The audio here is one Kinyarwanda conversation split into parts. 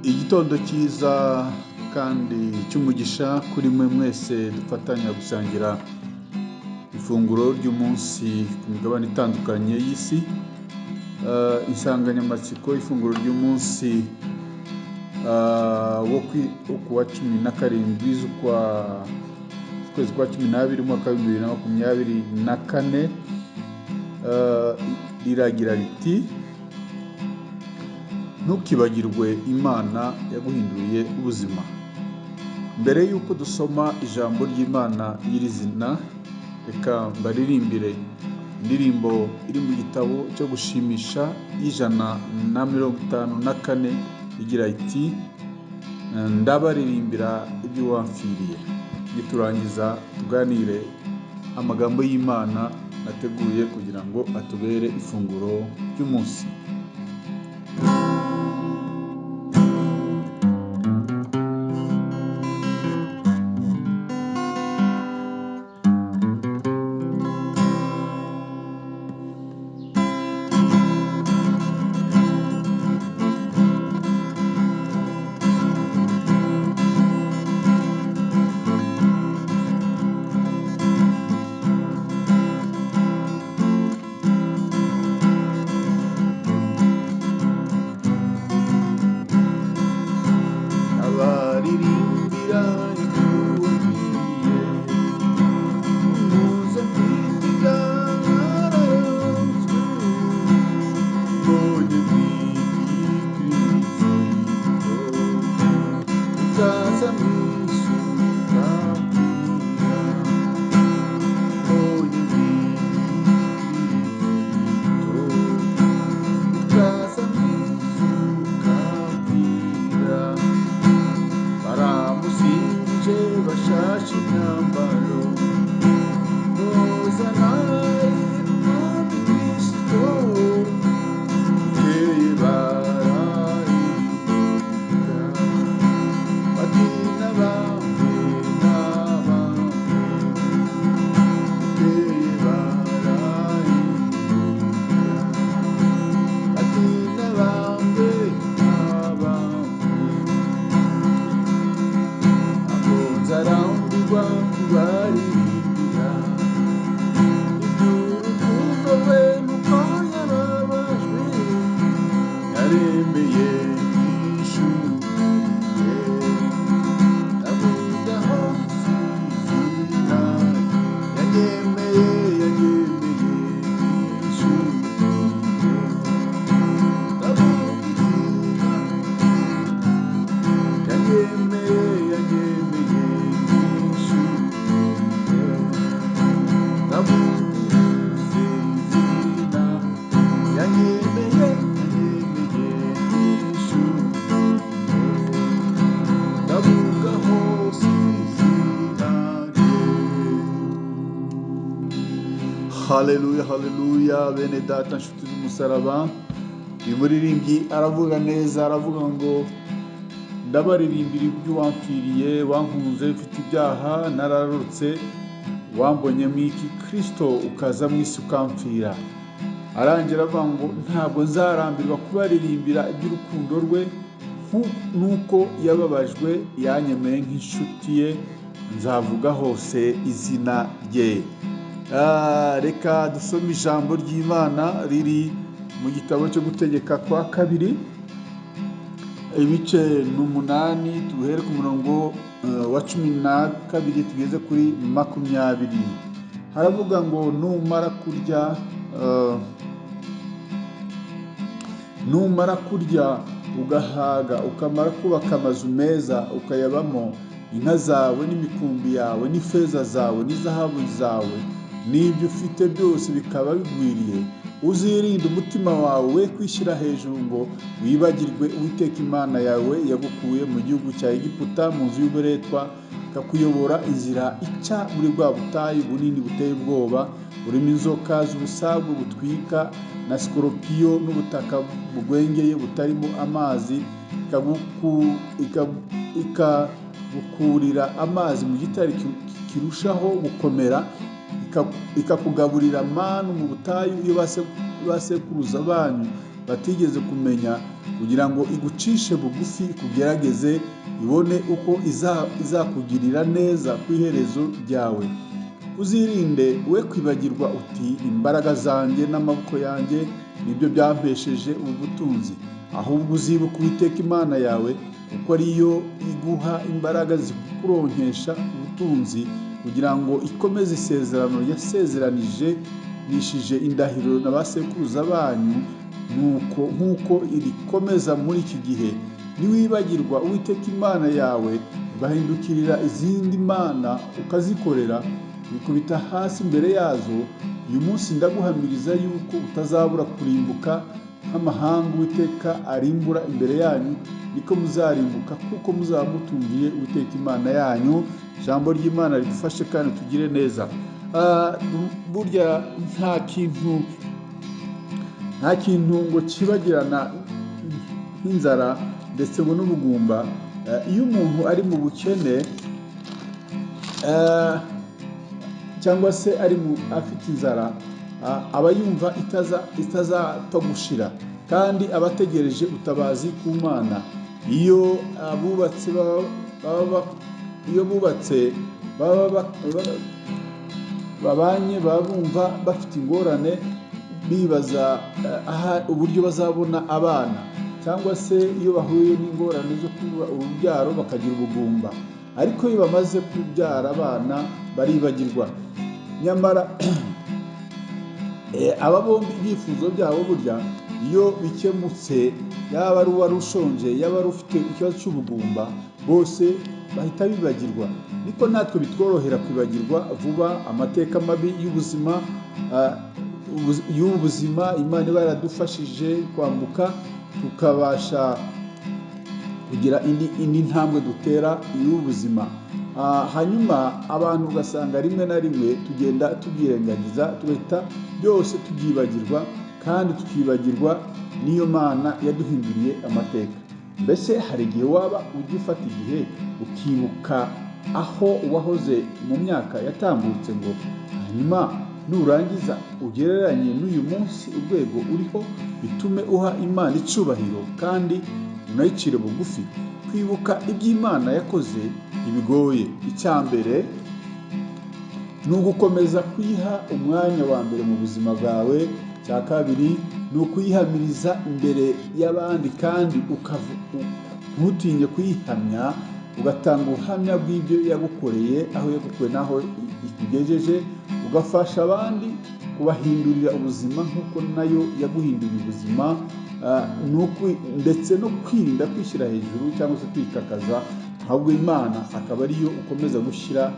Igitondo cyiza kandi cy'umugisha kuri mwe mwese dufatanya gusangira ifunguro ry'umunsi ku migabane itandukanye y'isi. Insanganyamatsiko ifunguro ry'umunsi wo kuwa 17 z'ukwezi kwa 12 umwaka wa 2024 riragira riti: ntukibagirwe Imana yaguhinduriye ubuzima. Mbere y'uko dusoma ijambo ry'Imana nyirizina, reka mbaririmbire indirimbo iri mu gitabo cyo gushimisha 154 igira iti: ndabaririmbira ibyo wamfiriye. Niturangiza tuganire amagambo y'Imana nateguye kugira ngo atubere ifunguro ry'umunsi. Abaririmbira ibyo wamfiriye, umuze mfite ibyaha nararonzwe, mbonye bw'iki Kristo, ukaza mu isi ukampfira, mbonye bw'iki Kristo, ukaza mu isi ukampfira. Baramusingije bashashe imyambaro, hozana umwami Kristo, bukeye bararirimba bati n'abambwe n'abambwe, bukeye bararirimba bati n'abambwe n'abambwe. Ntabwo nzarambirwa kubaririmbira iby'urukundo rwe nuko yababajwe, yaremeye inshuti ye, ndavuga hose izina yanyemeye, yanyemeye inshuti ye, ndavuga izina yanyemeye, yanyemeye inshuti ye, ndavuga izina yanyemeye, yanyemeye inshuti ye, ndavuga hose izina rye. Haleluya, haleluya, bene data nshuti z'umusaraba. Uyu muririmbyi aravuga neza, aravuga ngo ndabaririmbira ibyo wamfiriye, wankunze mfite ibyaha nararutse, wambonyemo iki Kristo ukaza mu isi ukampfira. Arangira avuga ngo ntabwo nzarambirwa kubaririmbira iby'urukundo rwe, nuko yababajwe yanyemeye nk'inshuti ye, nzavuga hose izina rye. Reka dusome ijambo ry'Imana riri mu gitabo cyo gutegeka kwa kabiri, ibice 8, tuhere ku murongo wa 12 tugeze kuri 20. Haravuga ngo numara kurya ugahaga, ukamara kubaka amazu meza ukayabamo, inka zawe n'imikumbi yawe n'ifeza zawe n'izahabu zawe n'ibyo ufite byose bikaba bigwiriye, uzirinde umutima wawe we kwishyira hejuru ngo wibagirwe Uwiteka Imana yawe yagukuye mu gihugu cya Egiputa mu nzu y'uburetwa, ikakuyobora inzira ica muri bwa butayu bunini buteye ubwoba, burimo inzoka z'ubusagwe butwika na sikoropiyo n'ubutaka bugwengeye butarimo amazi, ikagukurira amazi mu gitare kirushaho gukomera, ikakugaburira manu mu butayu iyo basekuruza banyu batigeze kumenya, kugira ngo igucishe bugufi, ikugerageze, ibone uko izakugirira neza ku iherezo ryawe. Uzirinde we kwibagirwa uti: "Imbaraga zanjye n'amaboko yanjye nibyo byampesheje ubu butunzi." Ahubwo uzibuka Uwiteka Imana yawe, kuko ariyo iguha imbaraga zikuronkesha ubutunzi, kugira ngo ikomeze isezerano yasezeranije nishije indahiro na ba sekuruza banyu, nuko nk'uko irikomeza muri iki gihe. Niwibagirwa Uwiteka Imana yawe, ugahindukirira izindi mana ukazikorera, wikubita hasi imbere yazo, uyu munsi ndaguhamiriza yuko utazabura kurimbuka. Nk'amahanga Uwiteka arimbura imbere yanyu, niko muzarimbuka, kuko muzaba mutumviye Uwiteka Imana yanyu. Ijambo ry'Imana ridufashe kandi tugire neza. Burya nta kintu ngo kibagirana nk'inzara ndetse ngo n'ubugumba. Iyo umuntu ari mu bukene cyangwa se ari afite inzara, aba yumva itazapfa gushira, kandi aba ategereje ubutabazi ku Mana. Iyo abubatse iyo bubatse baba babanye, baba bumva bafite ingorane, bibaza uburyo bazabona abana, cyangwa se iyo bahuye n'ingorane zo kubura urubyaro bakagira ubugumba. Ariko iyo bamaze kubyara abana baribagirwa. Nyamara aba bombi ibyifuzo byabo burya iyo bikemutse, yaba ari uwari ushonje, yaba ari ufite ikibazo cy'ubugumba, bose bahita bibagirwa. Niko natwe bitworohera kwibagirwa vuba amateka mabi y'ubuzima, y'ubu buzima Imana iba yaradufashije kwambuka, tukabasha kugira indi ntambwe dutera y'ubuzima. Hanyuma abantu ugasanga rimwe na rimwe tugenda tubyirengagiza, tugahita byose tubyibagirwa, kandi tukibagirwa n'iyo Mana yaduhinduriye amateka. Mbese hari igihe waba ujya ufata igihe ukibuka aho wahoze mu myaka yatambutse, ngo hanyuma nurangiza ugereranye n'uyu munsi urwego uriho, bitume uha Imana icubahiro kandi unayicire bugufi? Kwibuka iby'Imana yakoze ntibigoye. Icya mbere ni ugukomeza kuyiha umwanya wa mbere mu buzima bwawe. Icya kabiri ni ukuyihamiriza imbere y'abandi, kandi ntutinye kuyihamya, ugatanga ubuhamya bw'ibyo yagukoreye, aho yagukuye n'aho ikugejeje, ugafasha abandi kubahindurira ubuzima nk'uko nayo yaguhinduriye ubuzima, ndetse no kwirinda kwishyira hejuru cyangwa se kwikakaza, ahubwo Imana akaba ariyo ukomeza gushyira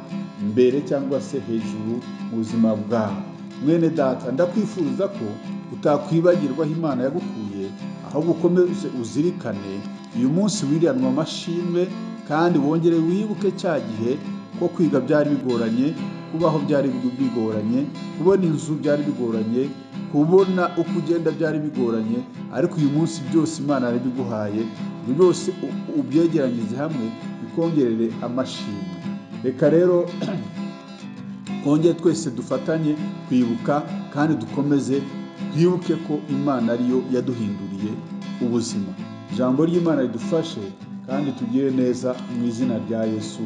mbere cyangwa se hejuru mu buzima bwawe. Mwene data, ndakwifuza ko utakwibagirwa aho Imana yagukuye, ahubwo ukomeze uzirikane uyu munsi wiriranwa amashimwe, kandi wongere wibuke cya gihe ko kwiga byari bigoranye, kubaho byari bigoranye, kubona inzu byari bigoranye, kubona uko ugenda byari bigoranye, ariko uyu munsi byose Imana yarabiguhaye. Ibyo byose ubyegeranyirize hamwe bikongerere amashimwe. Reka rero twongere twese dufatanye kwibuka, kandi dukomeze twibuke ko Imana ariyo yaduhinduriye ubuzima. Ijambo ry'Imana ridufashe kandi tugire neza mu izina rya Yesu,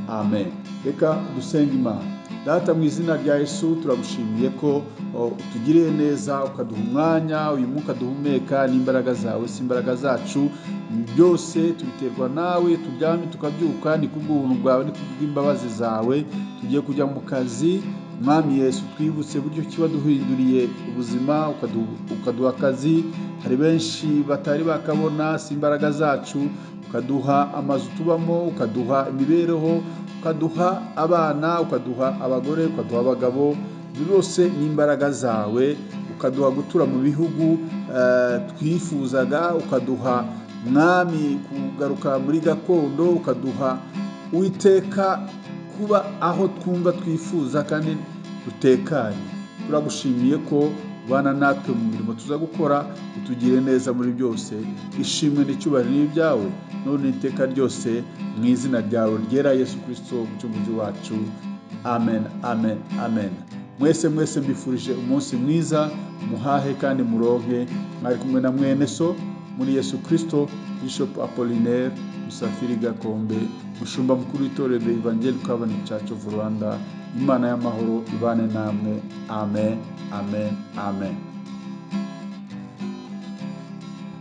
amen. Reka dusenge Imana. Data, mu izina rya Yesu, turagushimiye ko utugiriye neza, ukaduha umwanya, uyu mwuka duhumeka n'imbaraga zawe, si imbaraga zacu. Byose tubiterwa nawe. Turyame tukabyuka ni kubw'ubuntu bwawe, ni kubw'imbabazi zawe. Tugiye kujya mu kazi, Mwami Yesu, twibutse buryo ki waduhinduriye ubuzima, ukaduha akazi. Hari benshi batari bakabona, si imbaraga zacu. Ukaduha amazu tubamo, ukaduha imibereho, ukaduha abana, ukaduha abagore, ukaduha abagabo. Ibyo byose ni imbaraga zawe. Ukaduha gutura mu bihugu twifuzaga, ukaduha, Mwami, kugaruka muri gakondo, ukaduha, Uwiteka, kuba aho twumva twifuza kandi dutekanye. Turagushimiye ko ubana natwe mu mirimo tuza gukora, utugire neza muri byose. Ishimwe n'icyubahiro ni ibyawe none iteka ryose, mu izina ryawe ryera Yesu Kirisito, Umucunguzi wacu, amen, amen, amen. Mwese mwese mbifurije umunsi mwiza, muhahe kandi muronke. Mwari kumwe na mwene so muri Yesu Kristo, Bishop Apollinaire Musafiri Gakombe, mushumba mukuru w'itorero The Evangelical Covenant Church of Rwanda. Imana y'amahoro ibane namwe. Amen, amen, amen.